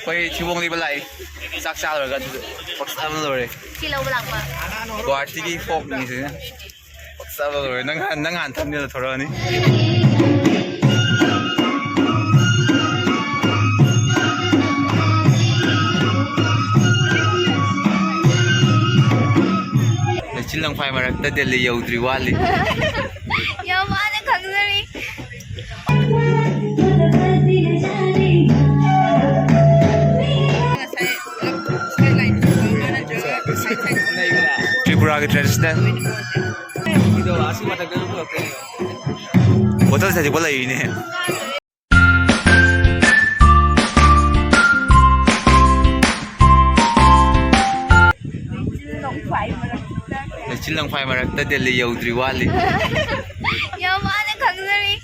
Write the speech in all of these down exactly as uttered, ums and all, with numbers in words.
ꯑꯩꯈꯣꯏ ꯊꯤꯕꯣꯡ ꯂꯩꯕ ꯂꯥꯛꯏ꯫ ꯆꯥꯛ ꯆꯥ ꯂꯣꯏꯔꯒ ꯑꯗꯨꯗ ꯄꯣꯠ ꯆꯥꯕ ꯂꯣꯏꯔꯦ꯫ ꯁꯤ ꯂꯧꯕ ꯂꯥꯛꯄ꯫ ꯒꯨꯋꯥꯍꯥꯇꯤꯒꯤ ꯐꯣꯛꯅꯤ ꯁꯤꯅ꯫ ꯄꯣꯠ ꯆꯥꯕ ꯂꯣꯏꯔꯦ꯫ ꯅꯪ ꯍꯥꯟ-, ꯅꯪ ꯍꯥꯟꯅ ꯊꯝꯅꯦꯅ ꯊꯣꯔꯛꯑꯅꯤ꯫ ꯂꯩꯆꯤꯜ ꯂꯪꯐꯥꯏ ꯃꯔꯛꯇ ꯗꯦꯜꯂꯤ ꯌꯧꯗ꯭ꯔꯤ ꯋꯥꯠꯂꯤ꯫ ꯌꯥꯝ ꯋꯥꯅ ꯈꯪꯖꯔꯤ꯫ ꯇ꯭ꯔꯤꯄꯨꯔꯥꯒꯤ traditional꯫ ꯕꯣꯇꯜ ꯁꯥꯖꯤꯛꯄ ꯂꯩꯔꯤꯅꯦ꯫ ꯂꯩꯆꯤꯜ ꯂꯪꯐꯥꯏ ꯃꯔꯛꯇ ꯗꯦꯜꯂꯤ ꯌꯧꯗ꯭ꯔꯤ ꯋꯥꯠꯂꯤ꯫ ꯌꯥꯝ ꯋꯥꯅ ꯈꯪꯖꯔꯤ꯫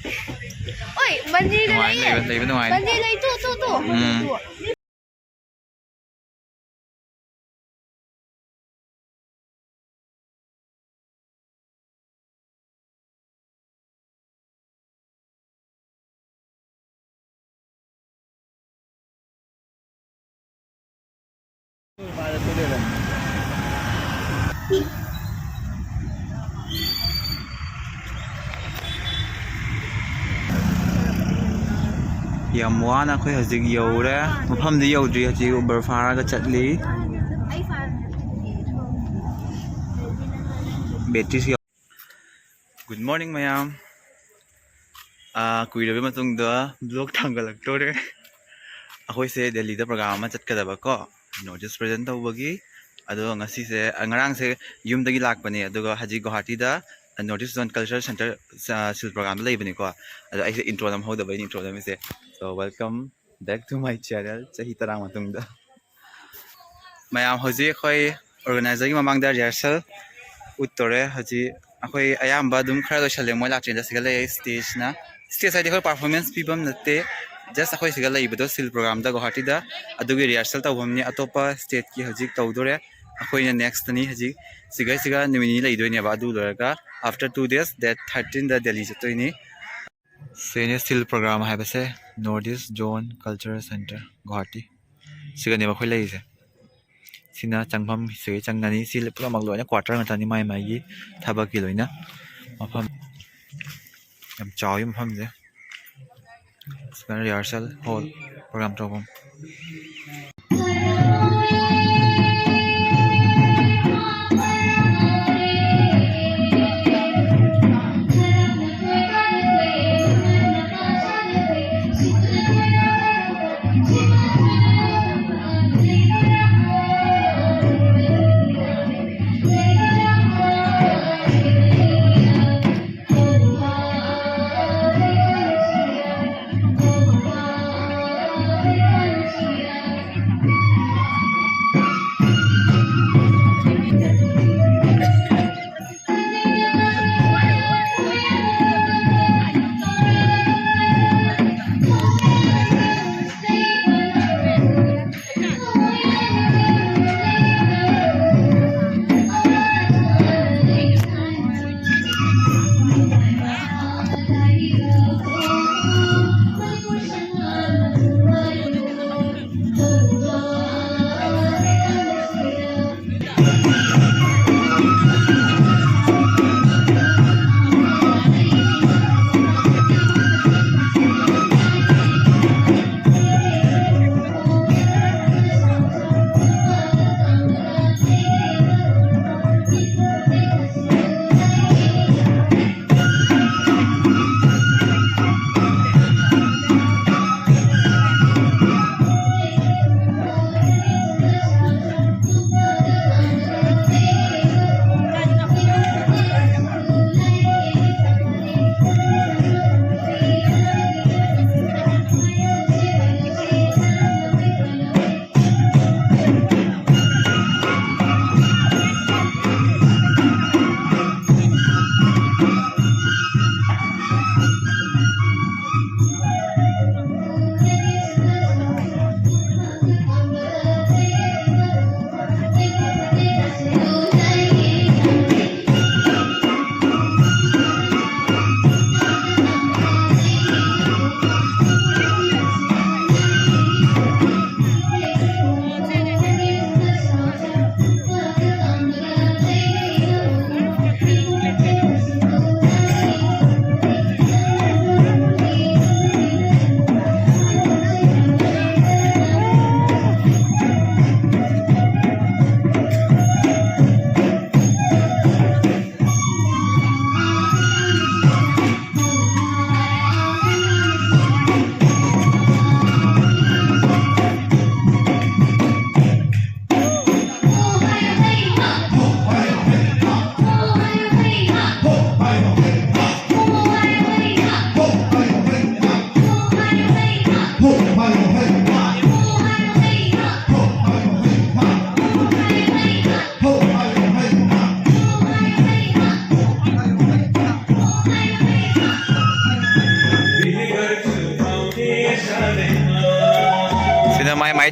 ꯑꯣꯏ, ꯃꯟꯗꯤꯔꯗ ꯅꯨꯡꯉꯥꯏ, ꯂꯩꯌꯦ꯫ ꯂꯩꯕ, ꯂꯩꯕ ꯅꯨꯡꯉꯥꯏ꯫ ꯃꯟꯗꯤꯔ ꯂꯩ, ꯇꯨ, ꯇꯨ, ꯇꯨ꯫ ꯎꯝ꯫ ꯌꯥꯝ ꯋꯥꯅ ꯑꯩꯈꯣꯏ ꯍꯧꯖꯤꯛ ꯌꯧꯔꯦ꯫ ꯃꯐꯝꯗꯤ ꯌꯧꯗ꯭ꯔꯤ, ꯍꯧꯖꯤꯛ Uber ꯐꯥꯔꯒ ꯆꯠꯂꯤ꯫ ꯕꯦꯇ꯭ꯔꯤꯁꯨ ꯌꯥꯎ-, Good morning ꯃꯌꯥꯝ꯫ ꯑꯥ, ꯀꯨꯏꯔꯕ ꯃꯇꯨꯡꯗ vlog ꯊꯥꯡꯒꯠꯂꯛꯇꯣꯔꯦ꯫ ꯑꯩꯈꯣꯏꯁꯦ ꯗꯦꯜꯂꯤꯗ program ꯑꯃ ꯆꯠꯀꯗꯕ ꯀꯣ, North East present ꯇꯧꯕꯒꯤ꯫ ꯑꯗꯣ ꯉꯁꯤꯁꯦ, ꯑ, ꯉꯔꯥꯡꯁꯦ ꯌꯨꯝꯗꯒꯤ ꯂꯥꯛꯄꯅꯦ, ꯑꯗꯨꯒ ꯍꯧꯖꯤꯛ ꯒꯨꯋꯥꯍꯥꯇꯤꯗ North East Zone Cultural Centre, ꯑ, ꯁꯤꯜ program ꯗ ꯂꯩꯕꯅꯤꯀꯣ꯫ ꯑꯗꯣ ꯑꯩꯁꯦ intro ꯅꯝꯍꯧꯗꯕ, ꯑꯩꯅ intro ꯅꯝꯃꯤꯁꯦ꯫ So, welcome back to my channel꯫ ꯆꯍꯤ ꯇꯔꯥ ꯃꯇꯨꯡꯗ꯫ ꯃꯌꯥꯝ, ꯍꯧꯖꯤꯛ ꯑꯩꯈꯣꯏ organizer ꯒꯤ ꯃꯃꯥꯡꯗ rehearsal ꯎꯠꯇꯣꯔꯦ꯫ ꯍꯧꯖꯤꯛ ꯑꯩꯈꯣꯏ ꯑꯌꯥꯝꯕ ꯑꯗꯨꯝ ꯈꯔ ꯂꯣꯏꯁꯜꯂꯦ, ꯃꯣꯏ ꯂꯥꯛꯇ꯭ꯔꯤꯉꯩꯗ꯫ ꯁꯤꯒ ꯂꯩ stage ꯅ, stage ꯍꯥꯏꯗꯤ ꯑꯩꯈꯣꯏ performance ꯄꯤꯐꯝ ꯅꯠꯇꯦ, just ꯑꯩꯈꯣꯏ ꯁꯤꯒ ꯂꯩꯕꯗꯣ ꯁꯤꯜ program ꯗ ꯒꯨꯋꯥꯍꯥꯇꯤꯗ, ꯑꯗꯨꯒꯤ rehearsal ꯇꯧꯐꯝꯅꯤ꯫ ꯑꯇꯣꯞꯄ state ꯀꯤ ꯍꯧꯖꯤꯛ ꯇꯧꯗꯣꯔꯦ, ꯑꯩꯈꯣꯏꯅ next ꯅꯤ꯫ ꯍꯧꯖꯤꯛ ꯁꯤꯒꯩꯁꯤꯒ ꯅꯨꯃꯤꯠ ꯅꯤꯅꯤ ꯂꯩꯗꯣꯏꯅꯦꯕ, ꯑꯗꯨ ꯂꯣꯏꯔꯒ after two days, date thirteen ꯗ ꯗꯦꯜꯂꯤ ꯆꯠꯇꯣꯏꯅꯤ꯫ ꯁꯤꯅꯦ ꯁꯤꯜ program ꯍꯥꯏꯕꯁꯦ, North East Zone Cultural Centre, Guwahati. ꯁꯤꯒꯅꯦꯕ ꯑꯩꯈꯣꯏ ꯂꯩꯔꯤꯁꯦ꯫ ꯁꯤꯅ ꯆꯪꯐꯝ, ꯁꯤꯒꯤ ꯆꯪꯒꯅꯤ꯫ ꯁꯤ ꯄꯨꯝꯅꯃꯛ ꯂꯣꯏꯅ quarter ꯉꯥꯛꯇꯅꯤ, ꯃꯥꯏ ꯃꯥꯏꯒꯤ ꯊꯕꯛꯀꯤ ꯂꯣꯏꯅ꯫ ꯃꯐꯝ ꯌꯥꯝ ꯆꯥꯎꯋꯤ ꯃꯐꯝꯁꯦ꯫ ꯁꯤꯅ rehearsal hall, program ꯇꯧꯐꯝ꯫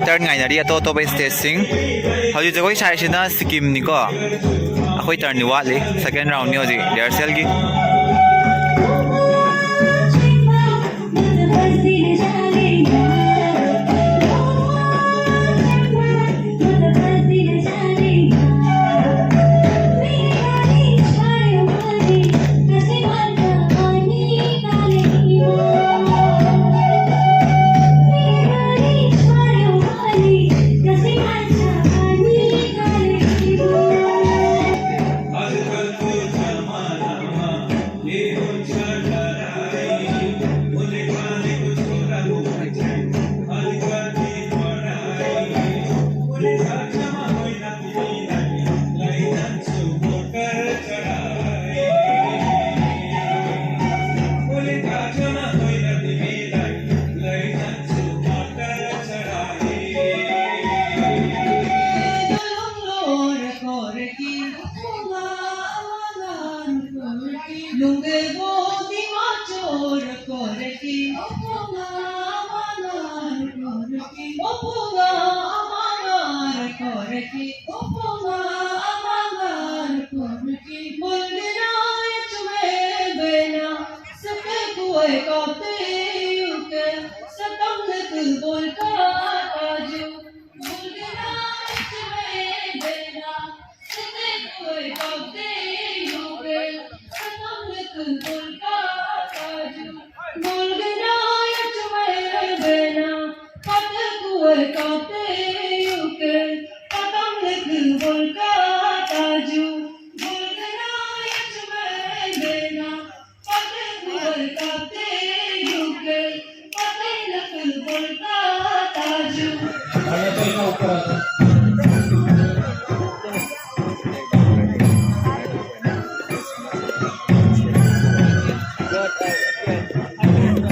ꯇꯔꯟ ꯉꯥꯏꯅꯔꯤ ꯑꯇꯣꯞ ꯑꯇꯣꯞꯄ ꯁ꯭ꯇꯦꯠꯁꯤꯡ꯫ ꯍꯧꯖꯤꯛ ꯖꯒꯣꯏ ꯁꯥꯔꯤꯁꯤꯅ ꯁꯤꯀꯤꯝꯅꯤꯀꯣ꯫ ꯑꯩꯈꯣꯏ ꯇꯔꯟꯗꯤ ꯋꯥꯠꯂꯤ, ꯁꯦꯀꯦꯟ ꯔꯥꯎꯟꯅꯤ ꯍꯧꯖꯤꯛ ꯔꯤꯍꯔꯁꯦꯜꯒꯤ꯫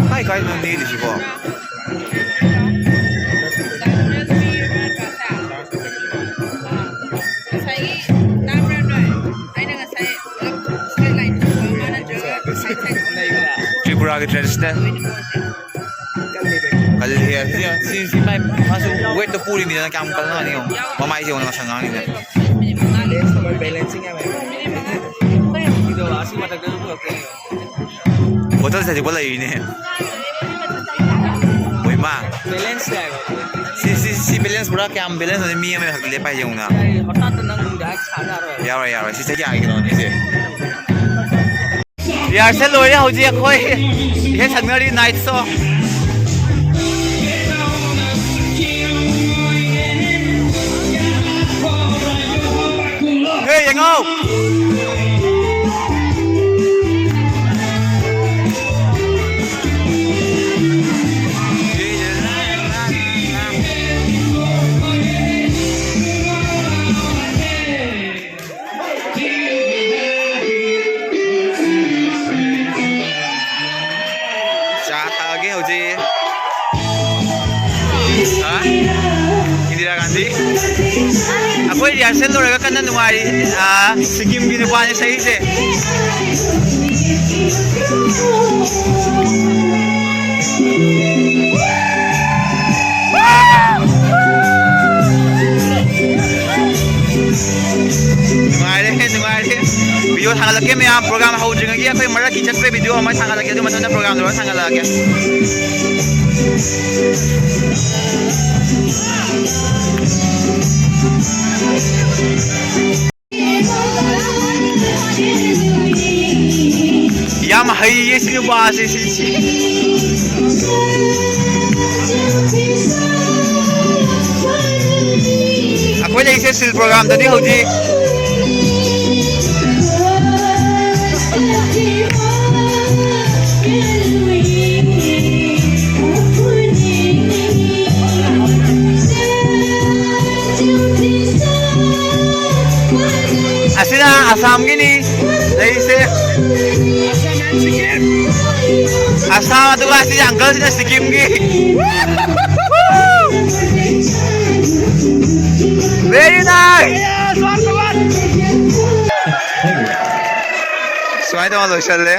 ꯀꯥꯏ ꯀꯥꯏꯗꯅꯣ ꯅꯦꯛꯏꯁꯤꯕꯣ? ꯉꯁꯥꯏꯒꯤ ꯇꯥꯕ꯭ꯔꯥ ꯅꯣꯏ? ꯑꯩꯅ ꯉꯁꯥꯏ ꯄꯨꯂꯞ straight line ꯊꯣꯛꯄ ꯑꯃ ꯅꯠꯇ꯭ꯔꯒ side side ꯇ꯭ꯔꯤꯄꯨꯔꯥꯒꯤ traditional ꯁꯤ, ꯁꯤ, ꯁꯤ ꯃꯥꯏ, ꯃꯥꯁꯨ ꯋꯦꯠꯇꯣ ꯄꯨꯔꯤꯕꯅꯤꯅ ꯀꯌꯥꯝ ꯀꯜꯂꯝꯒꯅꯤ ꯌꯦꯡꯉꯣ꯫ ꯃꯃꯥꯏꯁꯦ ꯌꯦꯡꯉꯣ, ꯉꯁꯪ ꯉꯥꯡꯉꯤꯅꯦ꯫ ꯕꯦꯂꯦꯟꯁ ꯇꯧꯕ ꯕꯦꯂꯦꯟꯁꯤꯡ ꯌꯥꯝ ꯍꯩꯕ꯫ ꯚꯤꯗꯤꯑꯣ ꯑꯁꯤ ꯃꯊꯛꯇꯁꯨ ꯄꯨꯔꯛꯇꯣꯏꯅꯦ꯫ ꯕꯣꯇꯜ ꯁꯖꯤꯛꯄ ꯂꯩꯔꯤꯅꯦ꯫ ꯍꯣꯏ ꯃꯥ꯫ ꯕꯦꯂꯦꯟꯁ ꯍꯥꯏꯕ꯫ ꯁꯤ, ꯁꯤ, ꯁꯤ ꯕꯦꯂꯦꯟꯁ ꯄꯨꯔꯥ ꯀꯌꯥꯝ ꯕꯦꯂꯦꯟꯁ ꯑꯣꯏꯅ ꯃꯤ ꯑꯃ ꯂꯦꯞꯄ ꯍꯥꯏ ꯌꯦꯡꯉꯨꯅ꯫ ꯍꯣꯇꯥꯠꯇ ꯅꯪ ꯗꯥꯏꯔꯦꯛ ꯁꯥꯟꯅꯔꯣꯏ꯫ ꯌꯥꯔꯣꯏ, ꯌꯥꯔꯣꯏ꯫ ꯁꯤ ꯆꯍꯤ ꯀꯌꯥꯒꯤꯅꯣꯅꯦ ꯁꯤ? ꯔꯤꯍꯥꯔꯁꯦꯜ ꯂꯣꯏꯔꯦ ꯍꯧꯖꯤꯛ ꯑꯩꯈꯣꯏ ꯏꯁꯩ ꯁꯛꯅꯔꯤ ꯅꯥꯏꯠ ꯁꯣ꯫ ꯍꯦ, ꯌꯦꯡꯉꯣ꯫ ꯆꯥ ꯊꯛꯑꯒꯦ ꯍꯧꯖꯤꯛ꯫ ꯍꯥ? ꯏꯟꯗꯤꯔꯥ ꯒꯥꯟꯙꯤ꯫ ꯑꯩꯈꯣꯏ ꯔꯤꯍꯔꯁꯦꯜ ꯂꯣꯏꯔꯒ ꯀꯟꯅ ꯅꯨꯡꯉꯥꯏꯔꯤ꯫ ꯑꯥ, ꯁꯤꯀꯤꯝꯒꯤ ꯅꯨꯄꯥꯅꯤ ꯁꯛꯏꯁꯦ꯫ ꯅꯨꯡꯉꯥꯏꯔꯦ, ꯅꯨꯡꯉꯥꯏꯔꯦ꯫ ꯚꯤꯗꯤꯑꯣ ꯊꯥꯒꯠꯂꯛꯀꯦ ꯃꯌꯥꯝ, ꯄ꯭ꯔꯣꯒ꯭ꯔꯥꯝ ꯍꯧꯗ꯭ꯔꯤꯉꯩꯒꯤ ꯑꯩꯈꯣꯏ ꯃꯔꯛꯀꯤ ꯆꯠꯄꯩ ꯚꯤꯗꯤꯑꯣ ꯑꯃ ꯊꯥꯒꯠꯂꯛꯀꯦ, ꯑꯗꯨ ꯃꯊꯪꯗ ꯄ꯭ꯔꯣꯒ꯭ꯔꯥꯝ ꯂꯣꯏꯔ ꯊꯥꯒꯠꯂꯛꯑꯒꯦ꯫ ꯌꯥꯝ ꯍꯩꯌꯦ ꯁꯤ ꯅꯨꯄꯥꯁꯦ, ꯁꯤ, ꯁꯤ꯫ ꯑꯩꯈꯣꯏ ꯂꯩꯁꯦ ꯁꯤꯜ ꯄ꯭ꯔꯣꯒ꯭ꯔꯥꯝꯗꯗꯤ ꯍꯧꯖꯤꯛ꯫ ꯑꯁꯤꯅ ꯑꯁꯥꯝꯒꯤꯅꯤ ꯂꯩꯔꯤꯁꯦ꯫ ꯑꯁꯥꯝ, ꯑꯗꯨꯒ ꯑꯁꯤ ꯑꯪꯀꯜꯁꯤꯅ ꯁꯤꯀꯤꯝꯒꯤ꯫ Very nice! ꯁꯨꯃꯥꯏꯅ ꯇꯧꯔ ꯂꯣꯏꯁꯜꯂꯦ꯫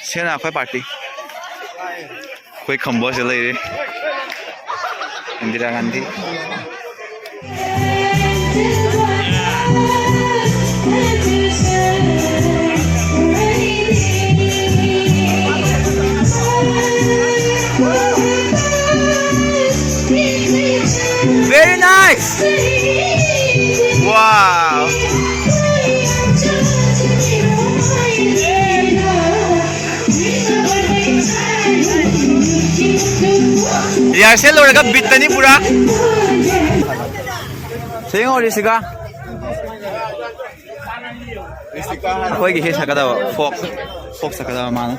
ꯁꯤꯅ ꯑꯩꯈꯣꯏ ꯄꯥꯔꯇꯤ꯫ ꯑꯩꯈꯣꯏ ꯈꯝꯕꯣꯁꯦ ꯂꯩꯔꯦ꯫ Indira Gandhi. Very nice. Wow. Rehearsal ꯂꯣꯏꯔꯒ ꯕꯤꯠꯇꯅꯤ ꯄꯨꯔꯥ꯫ ꯁꯦꯡꯉꯣ ꯔꯤꯁꯤꯀꯥ꯫ ꯑꯩꯈꯣꯏꯒꯤ ꯍꯦꯛ ꯁꯛꯀꯗꯕ ꯐꯣꯛ, ꯐꯣꯛ ꯁꯛꯀꯗꯕ ꯃꯥꯅ꯫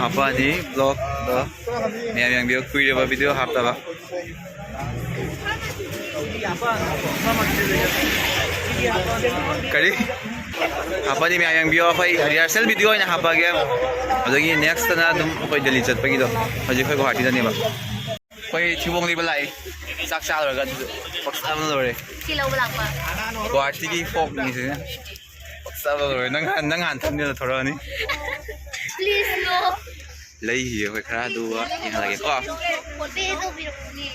ꯍꯥꯞꯄꯛꯑꯅꯤ ꯕ꯭ꯂꯣꯛꯇ꯫ ꯃꯌꯥꯝ ꯌꯦꯡꯕꯤꯌꯨ, ꯀꯨꯏꯔꯕ ꯚꯤꯗꯤꯑꯣ ꯍꯥꯞꯇꯕ꯫ ꯀꯔꯤ? ꯍꯥꯞꯄꯅꯤ ꯃꯌꯥꯝ ꯌꯦꯡꯕꯤꯌꯣ꯫ ꯑꯩꯈꯣꯏ ꯔꯤꯍꯔꯁꯦꯜ ꯚꯤꯗꯤꯑꯣ ꯑꯣꯏꯅ ꯍꯥꯞꯄꯛꯑꯒꯦ꯫ ꯑꯗꯒꯤ ꯅꯦꯛꯁꯇꯅ ꯑꯗꯨꯝ ꯑꯩꯈꯣꯏ ꯗꯦꯜꯂꯤ ꯆꯠꯄꯒꯤꯗꯣ꯫ ꯍꯧꯖꯤꯛ ꯑꯩꯈꯣꯏ ꯒꯨꯍꯥꯇꯤꯗꯅꯦꯕ꯫ ꯑꯩꯈꯣꯏ ꯊꯤꯕꯣꯡ ꯂꯩꯕ ꯂꯥꯛꯏ꯫ ꯆꯥꯛ ꯆꯥ ꯂꯣꯏꯔꯒ ꯑꯗꯨꯁꯨ ꯄꯛꯆꯥ ꯑꯃ ꯂꯣꯏꯔꯦ꯫ ꯁꯤ ꯂꯧꯕ ꯂꯥꯛꯄ꯫ ꯒꯨꯍꯥꯇꯤꯒꯤ ꯐꯣꯛꯅꯤ ꯁꯤꯅ꯫ ꯄꯛꯆꯥ ꯑꯃ ꯂꯣꯏꯔꯦ꯫ ꯅꯪ ꯍꯥꯟ-, ꯅꯪ ꯍꯥꯟꯅ ꯊꯝꯅꯦꯅ ꯊꯣꯔꯛꯑꯅꯤ꯫ Please no. ꯂꯩꯈꯤꯒꯦ ꯑꯩꯈꯣꯏ ꯈꯔ ꯑꯗꯨꯒ ꯌꯦꯡꯍꯜꯂꯒꯦ꯫ ꯑꯣ꯫ ꯄꯣꯠ ꯄꯦ ꯇꯧꯕꯤꯔꯛꯄꯅꯦ꯫